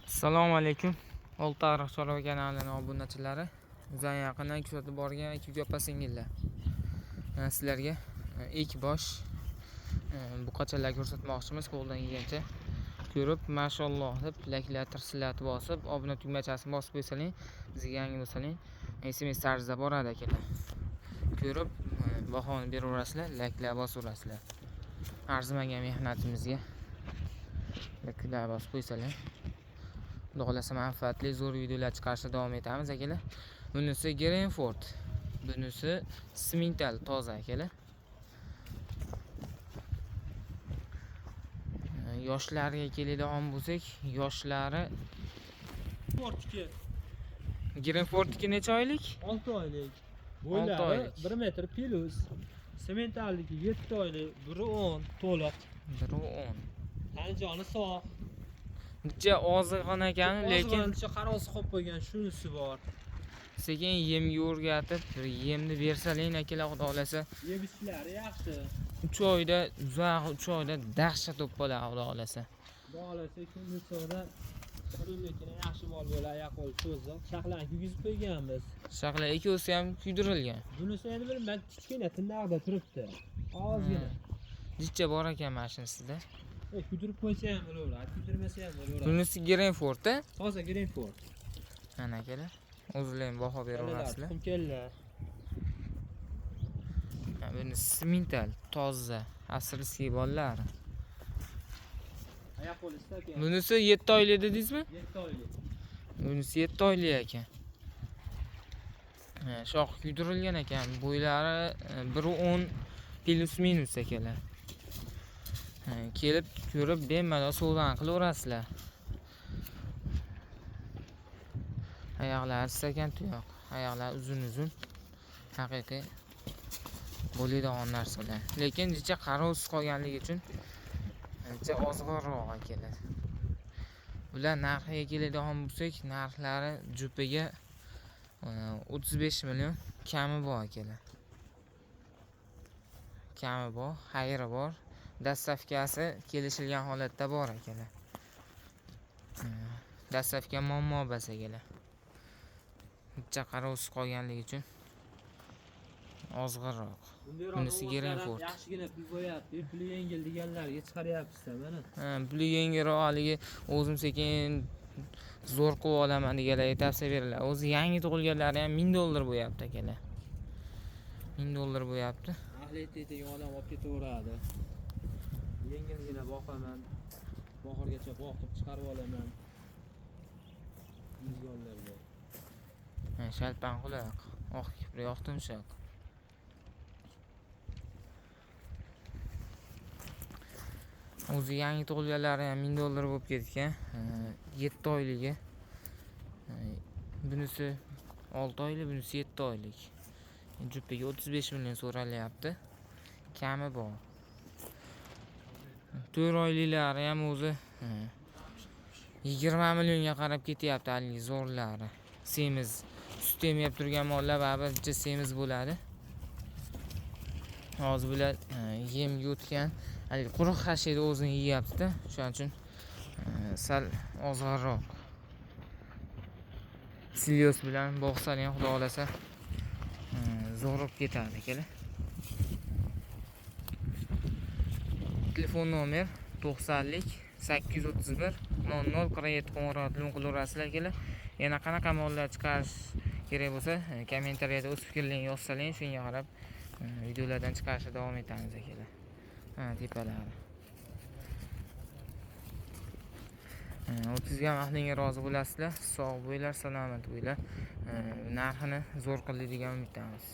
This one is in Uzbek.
Assalomu alaykum. Oltiariq chorva kanalining obunachilari, bizdan yaqindan kuzatib borgan aka opa singillar. Sizlarga ilk bosh buqachalar ko'rsatmoqchimiz qo'ldan kelgancha. Ko'rib, mashalloh deb layklar tirsillatib bosib, obuna tugmachasini bosib qo'ysaling, bizga yangi bo'lsaling, SMS tarzida boradi akalar. Ko'rib, bahoni beraverasizlar, layklar bosaverasizlar. Arzimagan mehnatimizga layklar bosib qo'ysalar. Xudo xohlasa manfaatli zo'r videolar chiqarishda davom etamiz akalar. Bunisi Greenford, bunisi Simmental toza akalar. Yoshlarga keladigan bo'lsak, yoshlari Fordniki Greenfordniki necha oylik? 6 oylik. 6 Bo'ylari oylik. 1 metr plus. Sementalligi 7 oylik, 1.10 to'liq. 1.10. Tanjoni sog'. Necha ozg'in ekan, lekin ozg'incha qarosi qolib qo'ygan shunisi bor. sekin yemga o'rgatib, bir yemni bersaling akalar, xudo xohlasa Yeb ichishlari yaxshi. 3 oyda, uzoq 3 oyda dahshat bo'lib qoladi, xudo xohlasa. Xudo xohlasa kunduzda qurillikini yaxshi mol bo'ladi, oyoq qo'l cho'ziq. Shaqlarni kuygizib qo'yganmiz. Shaqlar ikkovsi ham kuydirilgan. Bunisi endi bilmayman, kichkina tirnog'ida turibdi. Ozgina. Jichcha bor ekan mana shinisida. Kuydirib qo'ysa ham bo'laveradi, kuydirmasa ham bo'laveradi. Bunisi Greenford-da. Toza Greenford. Mana akalar, o'zlaring ham baho beraverasizlar. Tuxum kella. Ha, buni Simmental toza, asrskiy bolalar. Oyoq qo'li ekan. Bunisi 7 oylik dedingizmi? 7 oylik. Bunisi 7 oylik ekan. Ha, shox kuydirilgan ekan. Bo'ylari 1.10 plus minus akalar. Ha, kelib ko'rib bemalol savdoni qilaverasizlar. Oyoqlari ekan tuyoq. Oyoqlari uzun-uzun. Haqiqiy bo'ladigan narsalar. Lekin jicha qarovsiz qolganligi uchun jicha ozg'inroq akalar. Bular narxiga keladigan bo'lsak, narxlari jupiga 35 million kami bor akalar. Kami bor, xayri bor. Dastavkasi kelishilgan holatda bor akalar. Dastavka muammo bas akalar. Jicha qarovsiz qolganligi uchun ozg'inroq. Bunisi Greenford. Yaxshigina pul qo'yapti, puli yengil deganlarga chiqaryapmiz-da mana. Ha, puli yengilroq haligi o'zim sekin zo'r qilib olaman deganlarga tavsiya beriladi. O'zi yangi tug'ilganlari ham $1000 bo'lyapti akalar. $1000 bo'lyapti. Ahli degan odam olib ketaveradi. Yengilgina boqaman. Oxirigacha boqib chiqarib olaman. Yuzgonlar bor. Ha, shalpan quloq, oq kiprik, oq tumshuq. O'zi yangi tug'ilganlari ham $1000 bo'lib ketgan. 7 oyligi. Bunisi 6 oylik, bunisi 7 oylik. Jupiga 35 million so'ralyapti. Kami bor. 4 oyliklari ham o'zi 20 millionga qarab ketyapti haligi zo'rlari. Semiz, sut emib turgan mollar baribir semiz bo'ladi. Hozir bular yemga o'tgan, haligi quruq xashakni o'zini yeyapti-da, o'shaning uchun sal ozg'inroq. Silyos bilan boqsalar ham xudo xohlasa zo'rib ketadi akalar. Telefon nomer to'qsonlik sakkiz yuz o'ttiz bir nol nol qirq yetti qo'ng'iroq telefon qilaverasizlar akalar. Yana qanaqa mollar chiqarish kerak bo'lsa, kommentariyada o'z fikrlaringizni yozsalar, shunga qarab videolardan chiqarishda davom etamiz akalar. Ha, tepalari. O'tizgan vaqtingga rozi bo'lasizlar. Sog' bo'linglar, salomat bo'linglar. Narxini zo'r qildi degan umiddamiz.